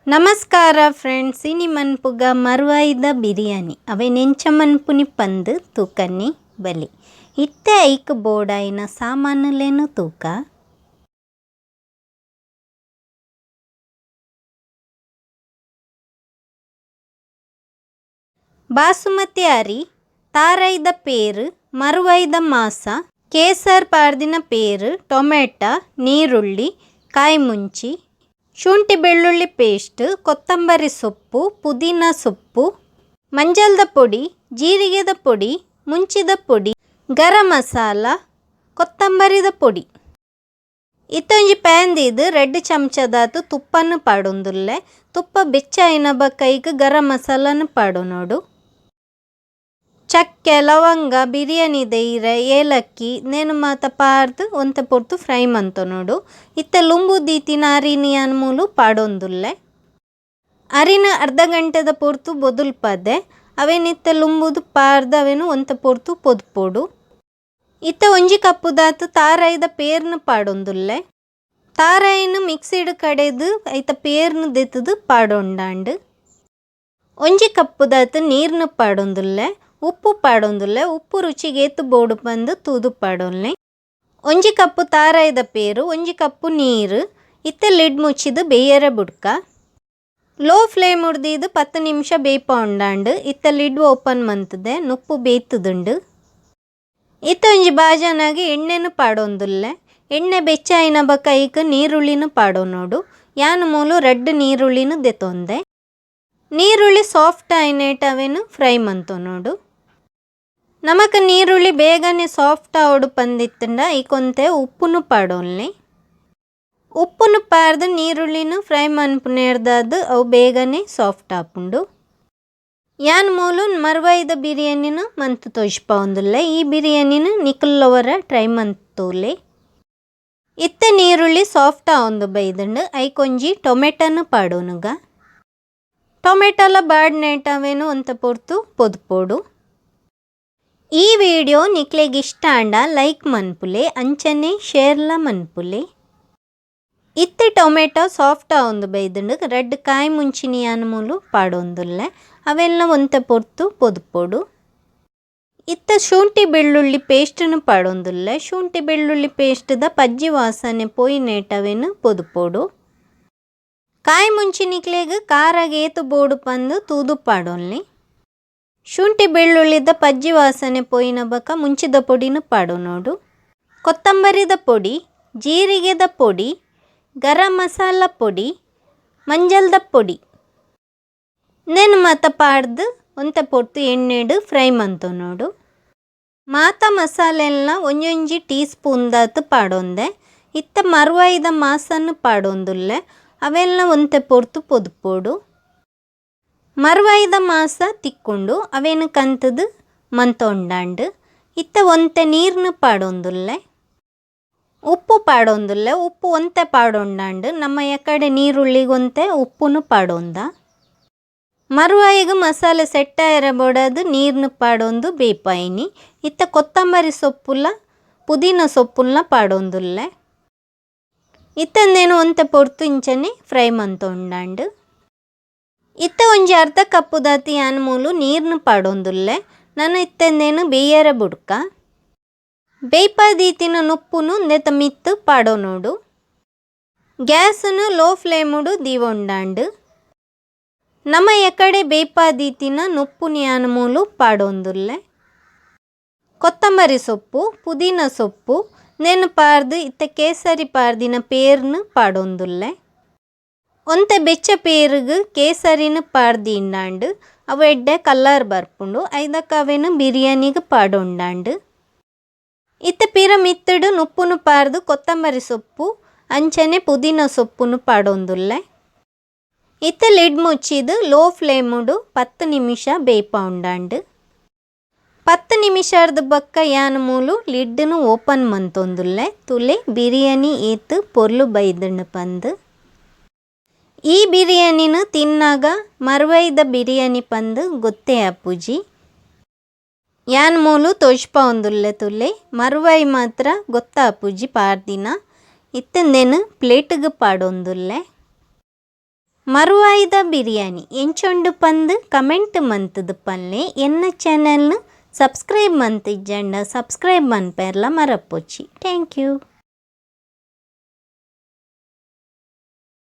ನಮಸ್ಕಾರ ಫ್ರೆಂಡ್ಸ್, ಇನಿ ಮನ್ಪುಗ ಮರ್ವಾಯಿದ ಬಿರಿಯಾನಿ ಅವೆನೆಂಚ ಮನ್ಪುನಿ ಪಂದ್ ತೂಕನ್ನಿ ಬಲಿ. ಇತ್ತೆ ಐಕ್ ಬೋಡಾಯಿನ ಸಾಮಾನುಲೇನು ತೂಕ. ಬಾಸುಮತಿ ಅರಿ, ತಾರೈದ ಪೇರು, ಮರ್ವಾಯಿದ ಮಾಸ, ಕೇಸರ್ ಪಾರ್ದಿನ ಪೇರು, ಟೊಮೆಟೊ, ನೀರುಳ್ಳಿ, ಕಾಯಿ ಮುಂಚಿ, ಶುಂಠಿ ಬೆಳ್ಳುಳ್ಳಿ ಪೇಸ್ಟ್, ಕೊತ್ತಂಬರಿ ಸೊಪ್ಪು, ಪುದೀನ ಸೊಪ್ಪು, ಮಂಜಲ್ದ ಪೊಡಿ, ಜೀರಿಗೆದ ಪೊಡಿ, ಮುಂಚಿದ ಪೊಡಿ, ಗರಂ ಮಸಾಲ, ಕೊತ್ತಂಬರಿದ ಪೊಡಿ. ಇತ್ತೊಂಜಿ ಪ್ಯಾನ್ ದೀದ್ ರಡ್ಡ್ ಚಮಚದಾತ್ ತುಪ್ಪನು ಪಾಡೊಂದುಲ್ಲೆ. ತುಪ್ಪ ಬೆಚ್ಚಾಯಿನ ಬೊಕ್ಕ ಗರಂ ಮಸಾಲನು ಪಾಡೊನೊಡು. ಚಕ್ಕೆ, ಲವಂಗ, ಬಿರಿಯಾನಿ ದೈರೆ, ಏಲಕ್ಕಿ ನೇನು ಮಾತ ಪಾರ್ದ್ ಒಂತೆ ಪೊರ್ತು ಫ್ರೈ ಮಂತೊನೊಡು. ಇತ್ತೆ ಲುಂಬು ದೀತಿನ ಅರಿನ್ ಯಾನ್ ಮೂಲು ಪಾಡೊಂದುಲ್ಲೆ. ಅರಿನ್ ಅರ್ಧ ಗಂಟೆದ ಪೊರ್ತು ಬೊದುಲ್ಪದೆ ಅವೆನ್ ಇತ್ತೆ ಲುಂಬುದು ಪಾರ್ದ್ ಅವೆನ್ ಒಂತೆ ಪೊರ್ತು ಪೊದುಪೊಡು. ಇತ್ತೆ ಒಂಜಿ ಕಪ್ಪುದಾತ್ ತಾರಾಯಿದ ಪೇರ್ನ್ ಪಾಡೊಂದುಲ್ಲೆ. ತಾರಾಯಿನ್ ಮಿಕ್ಸಿಡ್ ಕಡೆದ್ ಐತ ಪೇರ್ನ್ ದೆತ್ತುದು ಪಾಡೊಂಡಾಂಡ್. ಒಂಜಿ ಕಪ್ಪುದಾತ್ ನೀರ್ನ್ ಪಾಡೊಂದುಲ್ಲೆ. ಉಪ್ಪು ಪಾಡೊಂದುಲ್ಲೆ. ಉಪ್ಪು ರುಚಿಗೆ ಏತ್ ಬೋಡು ಪಂದ್ ತೂದು ಪಾಡೊನ್ಲೆ. ಒಂಜಿ ಕಪ್ಪು ತಾರಾಯಿದ ಪೇರು, ಒಂಜಿ ಕಪ್ಪು ನೀರು. ಇತ್ತೆ ಲಿಡ್ ಮುಚ್ಚಿದ್ ಬೇಯರೆ ಬುಡ್ಕ. ಲೋ ಫ್ಲೇಮ್ ದೀದ್ 10 ನಿಮಿಷ ಬೇಯ್ಪಾವೊಂಡಾಂಡ್. ಇತ್ತೆ ಲಿಡ್ ಓಪನ್ ಮಂತುದೆ ನುಪ್ಪು ಬೇಯ್ತುದುಂಡು. ಇತ್ತೆ ಒಂಜಿ ಬಾಜನಗ್ ಎಣ್ಣೆನು ಪಾಡೊಂದುಲ್ಲೆ. ಎಣ್ಣೆ ಬೆಚ್ಚಾಯಿನ ಬೊಕ್ಕ ಐಕ್ ನೀರುಳ್ಳಿನು ಪಾಡೊನೊಡು. ಯಾನ್ ಮೂಲು ರಡ್ಡ್ ನೀರುಳ್ಳಿನು ದೆತೊಂದೆ. ನೀರುಳ್ಳಿ ಸಾಫ್ಟ್ ಆಯಿನೇಟ ಅವೆನ್ ಫ್ರೈ ಮಂತೊನೊಡು. ನಮಕ್ ನೀರುಳ್ಳಿ ಬೇಗನೆ ಸಾಫ್ಟ್ ಆವೊಡು ಪಂದಿತ್ತುಂಡ ಐಕೊಂತೆ ಉಪ್ಪುನು ಪಾಡೊನ್ಲೆ. ಉಪ್ಪುನು ಪಾರ್ದ್ ನೀರುಳ್ಳಿನು ಫ್ರೈ ಮನ್ಪುನೇರ್ದಾದ್ ಅವು ಬೇಗನೆ ಸಾಫ್ಟ್ ಆಪುಂಡು. ಯಾನ್ ಮೂಲು ಮರ್ವಾಯಿದ ಬಿರಿಯಾನಿನು ಮಂತ್ ತೋಜ್ಪಾವೊಂದುಲ್ಲೆ. ಈ ಬಿರಿಯಾನಿನು ನಿಕುಲ್ಲವರ ಟ್ರೈ ಮಂತೋಲೆ. ಇತ್ತೆ ನೀರುಳ್ಳಿ ಸಾಫ್ಟ್ ಆವೊಂದು ಬೈದುಂಡು. ಐಕೊಂಜಿ ಟೊಮೆಟೊನು ಪಾಡೊನುಗ. ಟೊಮೆಟೊಲ ಬಾಡ್ನೇಟ ಅವೆನು ಒಂತೆ ಪೊರ್ತು ಪೊದುಪೊಡು. ಈ ವಿಡಿಯೋ ನಿಕ್ಲೆಗ್ ಇಷ್ಟ ಆಂಡ ಲೈಕ್ ಮನ್ಪುಲೆ, ಅಂಚನೆ ಶೇರ್ಲ ಮನ್ಪುಲೆ. ಇತ್ತೆ ಟೊಮೆಟೊ ಸಾಫ್ಟ್ ಆವೊಂದು ಬೈದುಂಡು. ರಡ್ಡ್ ಕಾಯಿ ಮುಂಚಿನಿ ಯಾನ್ ಮೂಲು ಪಾಡೊಂದುಲ್ಲೆ. ಅವೆಲ್ಲ ಒಂತೆ ಪೊರ್ತು ಪೊದುಪೊಡು. ಇತ್ತೆ ಶುಂಠಿ ಬೆಳ್ಳುಳ್ಳಿ ಪೇಸ್ಟ್ನು ಪಾಡೊಂದುಲ್ಲೆ. ಶುಂಠಿ ಬೆಳ್ಳುಳ್ಳಿ ಪೇಸ್ಟ್ದ ಪಜ್ಜಿ ವಾಸನೆ ಪೋಯಿನೇಟ ಅವೆನ್ ಪೊದುಪೊಡು. ಕಾಯಿ ಮುಂಚಿ ನಿಕ್ಲೆಗ್ ಖಾರಗ್ ಏತ್ ಬೋಡು ಪಂದ್ ತೂದು ಪಾಡೊನ್ಲೆ. ಶುಂಠಿ ಬೆಳ್ಳುಳ್ಳಿದ ಪಜ್ಜಿ ವಾಸನೆ ಪೋಯಿನ ಬೊಕ್ಕ ಮುಂಚಿದ ಪೊಡಿನು ಪಾಡೊನೊಡು. ಕೊತ್ತಂಬರಿದ ಪೊಡಿ, ಜೀರಿಗೆದ ಪೊಡಿ, ಗರಂ ಮಸಾಲ ಪೊಡಿ, ಮಂಜಲ್ದ ಪೊಡಿ ನೆನ್ ಮಾತ ಪಾಡ್ದ್ ಒಂತೆ ಪೊರ್ತು ಎಣ್ಣೆಡ್ ಫ್ರೈ ಮಂತೊನೊಡು. ಮಾತ ಮಸಾಲೆಲ್ನ ಒಂಜೊಂಜಿ ಟೀ ಸ್ಪೂನ್ ದಾತ್ ಪಾಡೊಂದೆ. ಇತ್ತೆ ಮರ್ವಾಯಿದ ಮಾಸನ್ ಪಾಡೊಂದುಲ್ಲೆ. ಅವೆಲ್ಲ ಒಂತೆ ಪೊರ್ತು ಪೊದುಪೊಡು. ಮರ್ವಾಯಿದ ಮಾಸ ತಿಕ್ಕುಂಡು. ಅವೆನ್ ಕಂತುದು ಮಂತೊಂಡಾಂಡ್. ಇತ್ತೆ ಒಂತೆ ನೀರ್ನ್ ಪಾಡೊಂದುಲ್ಲೆ. ಉಪ್ಪು ಪಾಡೊಂದುಲ್ಲೆ. ಉಪ್ಪು ಒಂತೆ ಪಾಡೊಂಡಾಂಡ್. ನಮ್ಮ ಎಕಡೆ ನೀರುಳ್ಳಿಗ್ ಒಂತೆ ಉಪ್ಪುನು ಪಾಡೊಂದ. ಮರ್ವಾಯಿಗ್ ಮಸಾಲೆ ಸೆಟ್ ಆಯೆರೆ ಬೋಡಾದ್ ನೀರ್ನ್ ಪಾಡೊಂದು ಬೇಯ್ಪಾಯಿನಿ. ಇತ್ತೆ ಕೊತ್ತಂಬರಿ ಸೊಪ್ಪುಲ ಪುದೀನ ಸೊಪ್ಪುಲ್ನ ಪಾಡೊಂದುಲ್ಲೆ. ಇತ್ತೆ ಉಂದೆನ್ ಒಂತೆ ಪೊರ್ತು ಇಂಚನೆ ಫ್ರೈ ಮಂತೊಂಡಾಂಡ್. ಇತ್ತೆ ಒಂಜಿ ಅರ್ಧ ಕಪ್ಪುದಾತ್ ಯಾನ್ ಮೂಲು ನೀರ್ನ್ ಪಾಡೊಂದುಲ್ಲೆ. ನನ ಇತ್ತೆ ಉಂದೆನ್ ಬೇಯರೆ ಬುಡ್ಕ. ಬೇಯ್ಪಾದೀತಿನ ನುಪ್ಪುನು ಉಂದೆತ ಮಿತ್ತ್ ಪಾಡೊನೊಡು. ಗ್ಯಾಸ್ನು ಲೋ ಫ್ಲೇಮುಡು ದೀವೊಂಡಾಂಡ್. ನಮ ಎಕಡೆ ಬೇಯ್ಪಾದೀತಿನ ನುಪ್ಪುನು ಯಾನ್ ಮೂಲು ಪಾಡೊಂದುಲ್ಲೆ. ಕೊತ್ತಂಬರಿ ಸೊಪ್ಪು, ಪುದೀನ ಸೊಪ್ಪು ನೆನ್ ಪಾರ್ದ್ ಇತ್ತೆ ಕೇಸರಿ ಪಾರ್ದಿನ ಪೇರ್ನ್ ಪಾಡೊಂದುಲ್ಲೆ. ಒಂತೆ ಬೆಚ್ಚ ಪೇರುಗ್ ಕೇಸರಿನ್ ಪಾರ್ದಿಂಡಾಂಡ್ ಅವು ಎಡ್ಡೆ ಕಲರ್ ಬರ್ಪುಂಡು. ಐದಕ್ಕ ಅವೆನ್ ಬಿರಿಯಾನಿಗ್ ಪಾಡೊಂಡಾಂಡ್. ಇತ್ತೆ ಪಿರ ಮಿತ್ತುಡು ನುಪ್ಪುನು ಪಾರ್ದ್ ಕೊತ್ತಂಬರಿ ಸೊಪ್ಪು ಅಂಚನೆ ಪುದೀನ ಸೊಪ್ಪುನು ಪಾಡೊಂದುಲ್ಲೆ. ಇತ್ತೆ ಲಿಡ್ ಮುಚ್ಚಿದ್ ಲೋ ಫ್ಲೇಮುಡು 10 ನಿಮಿಷ ಬೇಯ್ಪಾವೊಂಡಾಂಡ್. 10 ನಿಮಿಷರ್ದ್ ಬೊಕ್ಕ ಯಾನ್ ಮೂಲು ಲಿಡ್ನು ಓಪನ್ ಮಂತೊಂದುಲ್ಲೆ. ತುಲೆ ಬಿರಿಯಾನಿ ಏತ್ ಪೊರ್ಲು ಬೈದುಂಡು ಪಂದ್. ಈ ಬಿರಿಯಾನಿನ್ ತಿನ್ನಾಗ ಮರ್ವಾಯಿದ ಬಿರಿಯಾನಿ ಪಂದ್ ಗೊತ್ತೇ ಆಪುಜಿ. ಯಾನ್ ಮೂಲು ತೋಜ್ಪಾವೊಂದುಲ್ಲೆ ತುಲೆ. ಮರ್ವಾಯಿ ಮಾತ್ರ ಗೊತ್ತಾಪುಜಿ ಪಾರ್ದಿನ. ಇತ್ತೆ ಉಂದೆನ್ ಪ್ಲೇಟ್ಗ್ ಪಾಡೊಂದುಲ್ಲೆ. ಮರುವಾಯಿದ ಬಿರಿಯಾನಿ ಎಂಚೊಂಡು ಪಂದ್ ಕಮೆಂಟ್ ಮಂತುದು ಪನ್ಲೆ. ಎನ್ನ ಚಾನೆಲ್ನ್ ಸಬ್ಸ್ಕ್ರೈಬ್ ಮಂತಿಜ್ಜಂಡ ಸಬ್ಸ್ಕ್ರೈಬ್ ಮನ್ಪೆರ್ಲ ಮರಪೊಚ್ಚಿ. Thank you.